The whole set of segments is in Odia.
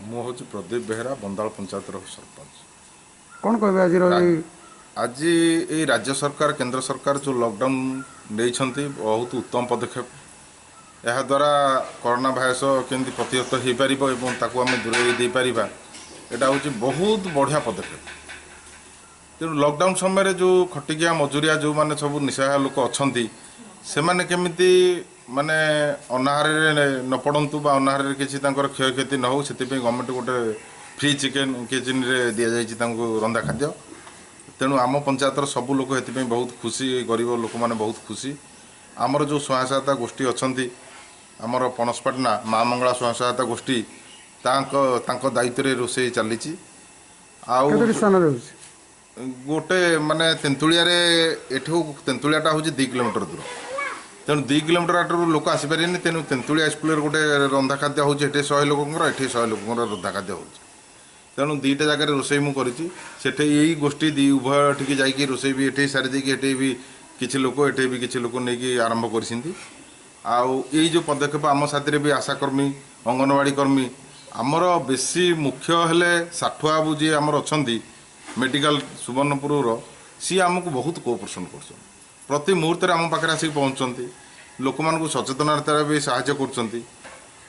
ମୁଁ ହେଉଛି ପ୍ରଦୀପ ବେହେରା, ବନ୍ଦାଳ ପଞ୍ଚାୟତର ସରପଞ୍ଚ। କ'ଣ କହିବେ ଆଜିର ଏଇ? ଆଜି ଏଇ ରାଜ୍ୟ ସରକାର, କେନ୍ଦ୍ର ସରକାର ଯେଉଁ ଲକଡାଉନ୍ ନେଇଛନ୍ତି, ବହୁତ ଉତ୍ତମ ପଦକ୍ଷେପ। ଏହାଦ୍ୱାରା କରୋନା ଭାଇରସ କେମିତି ପ୍ରତିହତ ହୋଇପାରିବ ଏବଂ ତାକୁ ଆମେ ଦୂରେଇ ଦେଇପାରିବା, ଏଇଟା ହେଉଛି ବହୁତ ବଢ଼ିଆ ପଦକ୍ଷେପ। ତେଣୁ ଲକଡାଉନ୍ ସମୟରେ ଯେଉଁ ଖଟିକିଆ ମଜୁରିଆ, ଯେଉଁମାନେ ସବୁ ନିଃସହାୟ ଲୋକ ଅଛନ୍ତି, ସେମାନେ କେମିତି ମାନେ ଅନାହାରରେ ନ ପଡ଼ନ୍ତୁ ବା ଅନାହାରରେ କିଛି ତାଙ୍କର କ୍ଷୟକ୍ଷତି ନ ହେଉ, ସେଥିପାଇଁ ଗଭର୍ଣ୍ଣମେଣ୍ଟ ଗୋଟେ ଫ୍ରି ଚିକେନ୍ କିଚେନ୍ରେ ଦିଆଯାଇଛି ତାଙ୍କୁ ରନ୍ଧା ଖାଦ୍ୟ। ତେଣୁ ଆମ ପଞ୍ଚାୟତର ସବୁ ଲୋକ ଏଥିପାଇଁ ବହୁତ ଖୁସି, ଗରିବ ଲୋକମାନେ ବହୁତ ଖୁସି। ଆମର ଯେଉଁ ସ୍ୱୟଂ ସହାୟତା ଗୋଷ୍ଠୀ ଅଛନ୍ତି, ଆମର ପଣସପାଟଣା ମା ମଙ୍ଗଳା ସ୍ୱୟଂ ସହାୟତା ଗୋଷ୍ଠୀ, ତାଙ୍କ ଦାୟିତ୍ୱରେ ରୋଷେଇ ଚାଲିଛି। ଆଉ କେତୋଟି ସ୍ଥାନରେ ହେଉଛି? ଗୋଟେ ମାନେ ତେନ୍ତୁଳିଆରେ, ଏଠୁ ତେନ୍ତୁଳିଆଟା ହେଉଛି 2 କିଲୋମିଟର ଦୂର। ତେଣୁ 2 କିଲୋମିଟର ବାଟରୁ ଲୋକ ଆସିପାରିବେନି। ତେଣୁ ତେନ୍ତୁଳିଆ ସ୍କୁଲରେ ଗୋଟେ ରନ୍ଧା ଖାଦ୍ୟ ହେଉଛି, ଏଠି 100 ଲୋକଙ୍କର, ଏଠି 100 ଲୋକଙ୍କର ରନ୍ଧା ଖାଦ୍ୟ ହେଉଛି। ତେଣୁ 2ଟା ଜାଗାରେ ରୋଷେଇ ମୁଁ କରିଛି। ସେଠି ଏଇ ଗୋଷ୍ଠୀ ଦୁଇ ଉଭୟ ଏଠିକି ଯାଇକି ରୋଷେଇ ବି ଏଠି ସାରି ଦେଇକି, ଏଠି ବି କିଛି ଲୋକ, ଏଠି ବି କିଛି ଲୋକ ନେଇକି ଆରମ୍ଭ କରିଛନ୍ତି। ଆଉ ଏଇ ଯେଉଁ ପଦକ୍ଷେପ, ଆମ ସାଥିରେ ବି ଆଶାକର୍ମୀ, ଅଙ୍ଗନବାଡ଼ି କର୍ମୀ, ଆମର ବେଶୀ ମୁଖ୍ୟ ହେଲେ ଷାଠୁଆ ବାବୁ ଯିଏ ଆମର ଅଛନ୍ତି ମେଡ଼ିକାଲ ସୁବର୍ଣ୍ଣପୁରର, ସିଏ ଆମକୁ ବହୁତ କୋଅପରେସନ୍ କରୁଛନ୍ତି। ପ୍ରତି ମୁହୂର୍ତ୍ତରେ ଆମ ପାଖରେ ଆସିକି ପହଞ୍ଚୁଛନ୍ତି, ଲୋକମାନଙ୍କୁ ସଚେତନତାରେ ବି ସାହାଯ୍ୟ କରୁଛନ୍ତି।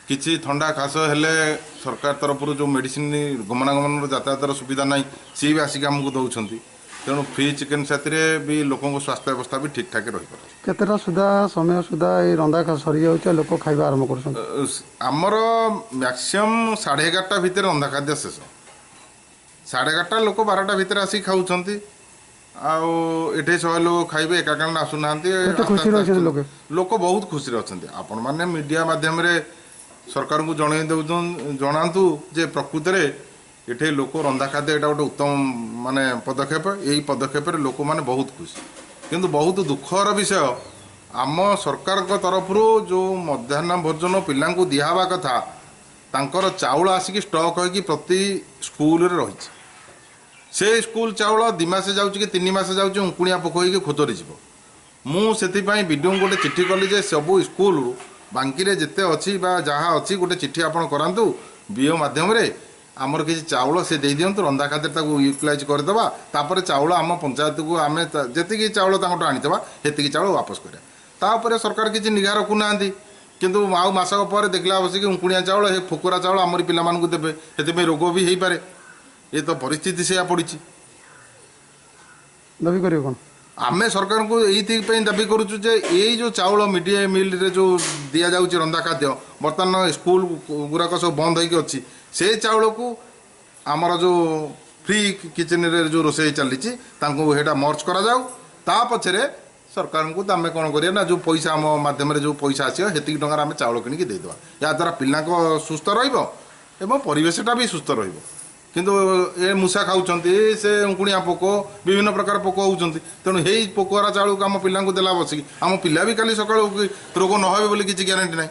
କିଛି ଥଣ୍ଡା କାଶ ହେଲେ ସରକାର ତରଫରୁ ଯେଉଁ ମେଡ଼ିସିନ, ଗମନାଗମନର ଯାତାୟାତର ସୁବିଧା ନାହିଁ, ସିଏ ବି ଆସିକି ଆମକୁ ଦେଉଛନ୍ତି। ତେଣୁ ଫ୍ରି ଚିକେନ୍ ସାଥିରେ ବି ଲୋକଙ୍କ ସ୍ୱାସ୍ଥ୍ୟ ଅବସ୍ଥା ବି ଠିକ୍ଠାକ୍ ରହିପାରୁଛି। କେତେଟା ସୁଦ୍ଧା, ସମୟ ସୁଦ୍ଧା ଏଇ ରନ୍ଧା ସରିଯାଉଛି ଆଉ ଲୋକ ଖାଇବା ଆରମ୍ଭ କରୁଛନ୍ତି? ଆମର ମ୍ୟାକ୍ସିମମ୍ 11:30 ଭିତରେ ରନ୍ଧା ଖାଦ୍ୟ ଶେଷ। 11:30, ଲୋକ 12ଟା ଭିତରେ ଆସିକି ଖାଉଛନ୍ତି। ଆଉ ଏଠି 100 ଲୋକ ଖାଇବେ, ଏକାକାଳୀନ ଆସୁନାହାନ୍ତି। କେତେ ଖୁସିରେ ଅଛନ୍ତି ଲୋକେ? ଲୋକ ବହୁତ ଖୁସିରେ ଅଛନ୍ତି। ଆପଣମାନେ ମିଡ଼ିଆ ମାଧ୍ୟମରେ ସରକାରଙ୍କୁ ଜଣାଇ ଦେଉଛନ୍ତି, ଜଣାନ୍ତୁ ଯେ ପ୍ରକୃତରେ ଏଠି ଲୋକ ରନ୍ଧା ଖାଦ୍ୟ, ଏଇଟା ଗୋଟେ ଉତ୍ତମ ମାନେ ପଦକ୍ଷେପ। ଏଇ ପଦକ୍ଷେପରେ ଲୋକମାନେ ବହୁତ ଖୁସି। କିନ୍ତୁ ବହୁତ ଦୁଃଖର ବିଷୟ, ଆମ ସରକାରଙ୍କ ତରଫରୁ ଯେଉଁ ମଧ୍ୟାହ୍ନ ଭୋଜନ ପିଲାଙ୍କୁ ଦିଆହେବା କଥା, ତାଙ୍କର ଚାଉଳ ଆସିକି ଷ୍ଟକ୍ ହୋଇକି ପ୍ରତି ସ୍କୁଲରେ ରହିଛି। ସେ ସ୍କୁଲ ଚାଉଳ 2 ମାସ ଯାଉଛି କି 3 ମାସ ଯାଉଛି, ଉଙ୍କୁଣିଆ ପୋକ ହେଇକି ଖୋଚରି ଯିବ। ମୁଁ ସେଥିପାଇଁ ବିଡ଼ିଓଙ୍କୁ ଗୋଟେ ଚିଠି କଲି ଯେ ସବୁ ସ୍କୁଲରୁ ବାଙ୍କିରେ ଯେତେ ଅଛି ବା ଯାହା ଅଛି, ଗୋଟେ ଚିଠି ଆପଣ କରାନ୍ତୁ ବିଓ ମାଧ୍ୟମରେ, ଆମର କିଛି ଚାଉଳ ସେ ଦେଇଦିଅନ୍ତୁ, ରନ୍ଧା ଖାଦ୍ୟରେ ତାକୁ ୟୁଟିଲାଇଜ୍ କରିଦେବା। ତାପରେ ଚାଉଳ ଆମ ପଞ୍ଚାୟତକୁ ଆମେ ଯେତିକି ଚାଉଳ ତାଙ୍କଠୁ ଆଣିଥିବା, ସେତିକି ଚାଉଳ ବାପସ କରିବା। ତାପରେ ସରକାର କିଛି ନିଘା ରଖୁନାହାନ୍ତି। କିନ୍ତୁ ଆଉ ମାସକ ପରେ ଦେଖିଲା ବସିକି ଉଙ୍କୁଣିଆ ଚାଉଳ, ଏ ଫୋକରା ଚାଉଳ ଆମରି ପିଲାମାନଙ୍କୁ ଦେବେ, ସେଥିପାଇଁ ରୋଗ ବି ହେଇପାରେ। ଏ ତ ପରିସ୍ଥିତି ସେଇଆ ପଡ଼ିଛି। ଦାବି କରିବେ କ'ଣ? ଆମେ ସରକାରଙ୍କୁ ଏଇଥିପାଇଁ ଦାବି କରୁଛୁ ଯେ ଏଇ ଯେଉଁ ଚାଉଳ ମିଡ୍ ଡେ ମିଲ୍ରେ ଯେଉଁ ଦିଆଯାଉଛି ରନ୍ଧା ଖାଦ୍ୟ, ବର୍ତ୍ତମାନ ସ୍କୁଲ ଗୁଡ଼ାକ ସବୁ ବନ୍ଦ ହେଇକି ଅଛି, ସେ ଚାଉଳକୁ ଆମର ଯେଉଁ ଫ୍ରି କିଚେନରେ ଯେଉଁ ରୋଷେଇ ଚାଲିଛି, ତାଙ୍କୁ ସେଇଟା ମର୍ଜ କରାଯାଉ। ତା ପଛରେ ସରକାରଙ୍କୁ ତ ଆମେ କ'ଣ କରିବା ନା, ଯେଉଁ ପଇସା ଆମ ମାଧ୍ୟମରେ ଯେଉଁ ପଇସା ଆସିବ, ସେତିକି ଟଙ୍କାରେ ଆମେ ଚାଉଳ କିଣିକି ଦେଇଦେବା। ଏହାଦ୍ୱାରା ପିଲାଙ୍କ ସୁସ୍ଥ ରହିବ ଏବଂ ପରିବେଶଟା ବି ସୁସ୍ଥ ରହିବ। କିନ୍ତୁ ଏ ମୂଷା ଖାଉଛନ୍ତି, ସେ ଉଙ୍କୁଣିଆ ପୋକ, ବିଭିନ୍ନ ପ୍ରକାର ପୋକ ହେଉଛନ୍ତି। ତେଣୁ ହେଇ ପୋକରା ଚାଉଳକୁ ଆମ ପିଲାଙ୍କୁ ଦେଲା ବସିକି, ଆମ ପିଲା ବି କାଲି ସକାଳୁ ରୋଗ ନ ହେବେ ବୋଲି କିଛି ଗ୍ୟାରେଣ୍ଟି ନାହିଁ।